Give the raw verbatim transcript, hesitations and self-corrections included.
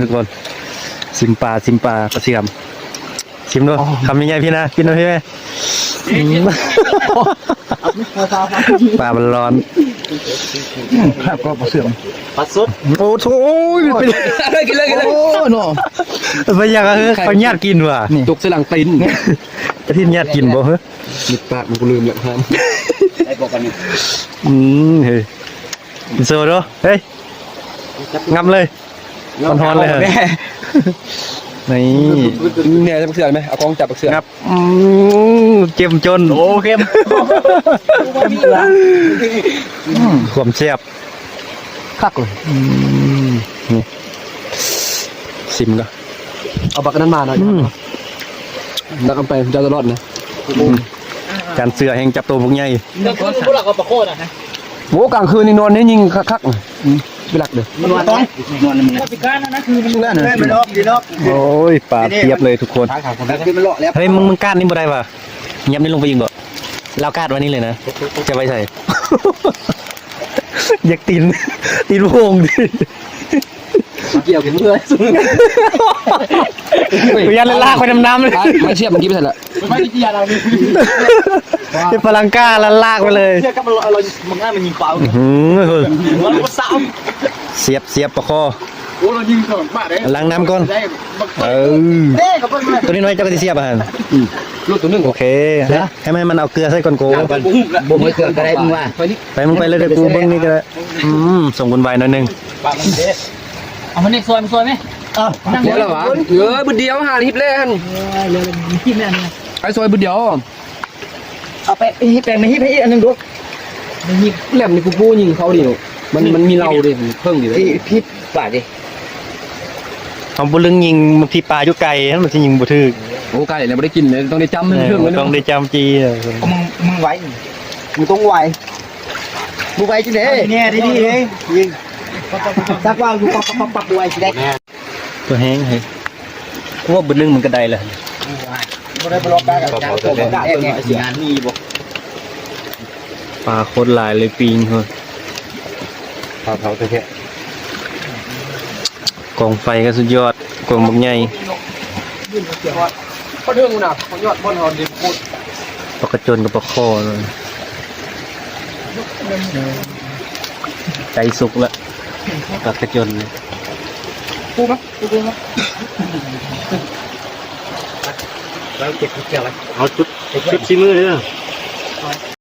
ทุกคน ซิมปลา ซิมปลา ปลาเสื่อม ซิมดู อ๋อ คำใหญ่ๆ พี่นะ กินดูพี่แม่ อืม ปลามันร้อน ครับ ก็ปลาเสื่อม ปลาสด โอ้โห โอ้ย เป็น กินเลย กินเลย โอ้เนาะ ไปอยากเออเขาญาติกินว่ะ นี่ ตกใส่หลังตีน กระทินญาติกินบ่เหรอ มิดปากมันกูลืมแล้วครับ ได้บอกกันนี่ อืม เฮ้ย โซโด เฮ้ย งับเลย ฮ้อนๆเลย แม่ นี่ เนี่ย จับเสือไหม เอากล้องจับเสือ งับ อืม เจ็มจน โอ้ เข้ม อืม ความแซ่บ คักเลย อืม นี่ ซิมก็ เอาบักอันนั้นมาหน่อย อืม ดักกันไป จะตลอดนะ อืม จานเสือแห่งจับตัวพวกใหญ่ ก็คือพวกเราก็ประโคตรอะนะ โอ้ กลางคืนนี่นอนนี่ยิงคักๆ อืม ไปหลักเลย นอนต้องนอนมันนะ ไม่ไม่รอบดีรอบ โอ้ย ปลาเพียบเลยทุกคน เฮ้ย มึง มึงกาดนี่บ่ได้ว่ะ ยับนี่ลงไปยิงบ่ ลาวกาดวันนี้เลยนะ จะไปใส่ อยากตีน ตีนโพงดิ เกี่ยวกันเมื่อย กูยันลากไปน้ำๆเลย ไม้เสียบเมื่อกี้ไปใส่ละ ไม่ได้เกี่ยวอะไรเลย เป็นพลังกล้าแล้วลากไปเลย เชื่อกับมันเรา มันง่ายมันยิงเป้า อื้อหือ มันก็ซ้ำ เสียบ เสียบปะคอ โอ้ เรายิงสองบาทเลย ล้างน้ำก่อน ได้บัก เออ เด้กับเพิ่นเลย ตัวนี้น้อยเจ้าก็สิเสียบอ่ะ อืม ลูกตัวหนึ่ง โอเค นะ ให้มัน มันเอาเกลือใส่ก่อนโก บ่บ่เกลือก็ได้มึงว่า ไป มึงไปเลย เดี๋ยวกูเบิ่งนี่ก็ได้ อืม ส่งบุญบายหน่อยหนึ่ง ปากมันเด้ เอามันนี่ซอย มันซอยไหม เออ นั่ง เดี๋ยวเหรอวะ เออ บุดเดียวหาลิฟต์เลยอัน เออ เดี๋ยวมันกินแน่เนี่ย ไอ้ซอยบุดเดียว เอาไป ไอ้แปลงมาฮิปให้อีกอันหนึ่งดู ไม่ฮิป แหลมนี่กูกู้ยิงเขาดิ มัน มันมีเราดิ มันเพิ่งดิ ไอ้พิษบาดดิ เขาบ่เรื่องยิง บางทีปลาอยู่ไกล มันสิยิงบ่ถูก โอ้ ไกลแล้วบ่ได้กินเลย ต้องได้จ้ำให้มันเพิ่ง เออ เลย ต้องได้จ้ำจี้ เออ มึง มึงไหว มึงต้องไหว มึงไหวจังได๋ เนี่ย ดีๆ เลย ยิง จักว่าอยู่ปับปับปับปับไหวจังได๋ ตัวแห้งเฮ้ย กูว่าบึดนึงมันก็ได้แหละ บ่ได้ไปลอกกากับจานตัวบ่ได้ งานนี้บ่ ปลาโคตรหลายเลยปิงเฮ้ย ปลาเผาแท้ๆ กองไฟก็สุดยอด กองบักใหญ่ เขาเรื่องน่ะเขายอดบ่อนเขาดิโคตร ปลากระจนกับปลาคอเลย ใกล้สุกแล้ว ปลากระจนเลย ปูมั้ย ปูปูมั้ย แล้วเก็บเกี่ยวไว้ เอาชุด ชุดซีมือเลยเด้อ